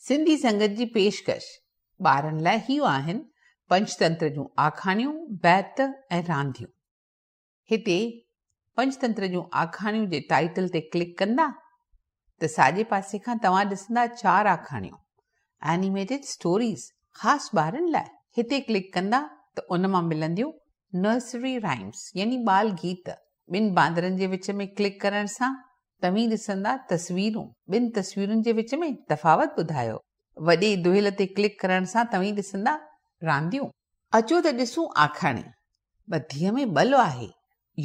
سنڌي سنگت جي پيشڪش ٻارن لاء هيون آهن پنچتنتر جون آکاڻيون، بيت ۽ رانديون. هتي پنچتنتر جون آکاڻيون جي ٽائيٽل تي ڪلڪ ڪندا ته ساڄي پاسي کان توهان ڏسندا چار آکاڻيون، Animated Stories، خاص ٻارن لاء. هتي ڪلڪ ڪندا ته ان مان ملنديون نرسري رائمس يعني ٻال گيت. ٻن باندرن جي وچ ۾ ڪلڪ ڪرڻ سان توهين ڏسندا تصويرون. ٻن تصويرن جي وچ ۾ تفاوت ٻڌايو. وڏي دهل تي ڪلڪ ڪرڻ سان توهين ڏسندا رانديون. اچو ته ڏسون آکاڻي. ٻڌيء ۾ ٻل آهي،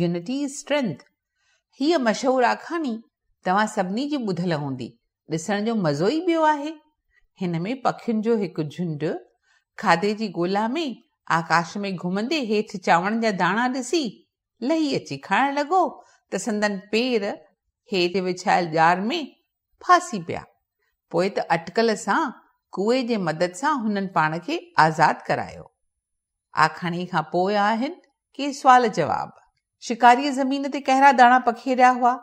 Unity is Strength. هيء مشهور آکاڻي توهان سڀني جي ٻڌل هوندي. ڏسڻ جو مزو ئي ٻيو آهي. هن ۾ پکين جو هڪ جهنڊ کاڌي جي ڳولا ۾ آڪاش ۾ گهمندي هيٺ چانورن جا داڻا ڏسي لهي اچي کائڻ لڳو ته سندن پير هيٺ وڇايل ڄار ۾ ڦاسي پيا. پوء ته اٽڪل سان ڪوئي جي مدد سان هنن پاڻ کي آزاد ڪرايو. آکاڻي کان پوء آهن ڪي سوال جواب. شڪاريء زمين تي ڪهڙا داڻا پکيڙيا هئا؟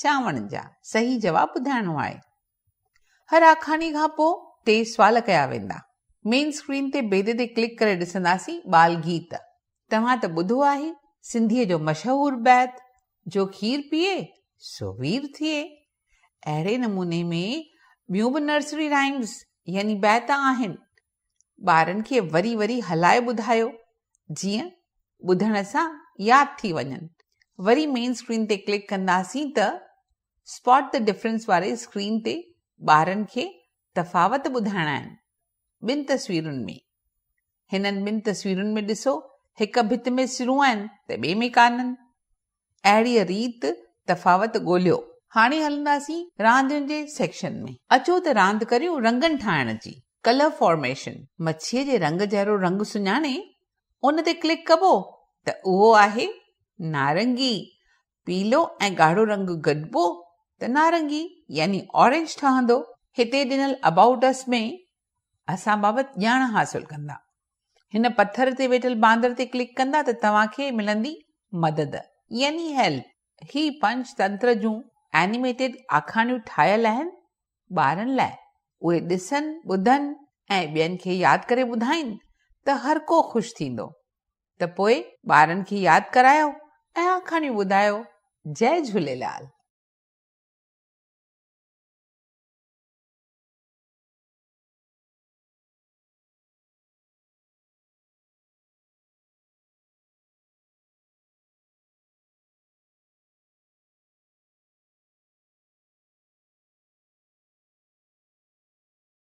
چانورن جا. صحيح جواب ٻڌائڻو آهي. هر آکاڻي کان پوء ٽي سوال ڪيا ويندا. مين اسڪرين تي بيدي تي ڪلڪ ڪري ڏسنداسين ٻال گيت. توهان ته ٻڌو آهي سنڌيء جو مشهور بيت جو کير پيئي سو وير ٿئي. اهڙي نموني ۾ ٻيون به نرسري رائمز يعني بيت آهن. ٻارن کي وري وري هلائي ٻڌايو جيئن ٻڌڻ سان ياد ٿي وڃن. وري مين اسڪرين تي ڪلڪ ڪنداسين ته اسپاٽ the difference واري اسڪرين تي ٻارن کي تفاوت ٻڌائڻا آهن ٻن تصويرن ۾. هنن ٻن تصويرن ۾ ڏسو هڪ ڀت ۾ سرون آهن ته ٻي ۾ ڪانهن. اهڙيء ريت تفاوت ڳوليو. هاڻي هلنداسين راندين جي سيڪشن ۾. اچو ته راند ڪريون رنگن ٺاهڻ جي، Colour Formation. مڇيء جي رنگ جهڙو رنگ سڃاڻي ان تي ڪلڪ ڪبو ته اهو آهي نارنگي. پيلو ۽ ڳاڙهو رنگ گڏبو ته نارنگي يعني اورينج ٺهندو. هتي ڏنل About Us ۾ اسان بابت ڄاڻ حاصل ڪندا. هن پٿر تي ويٺل باندر تي ڪلڪ ڪندا ته توهان کي ملندي مدد يعني Help. هي پنج تنتر جون اينيميٽيڊ آکاڻيون ٺاهيل آهن ٻارن لاء. اهي ڏسن، ٻڌن ۽ ٻين کي ياد ڪري ٻڌائين ته هر ڪو خوش ٿيندو. ته پوء ٻارن کي ياد ڪرايو ۽ آکاڻيون ٻڌايو. جئي جهوليلال.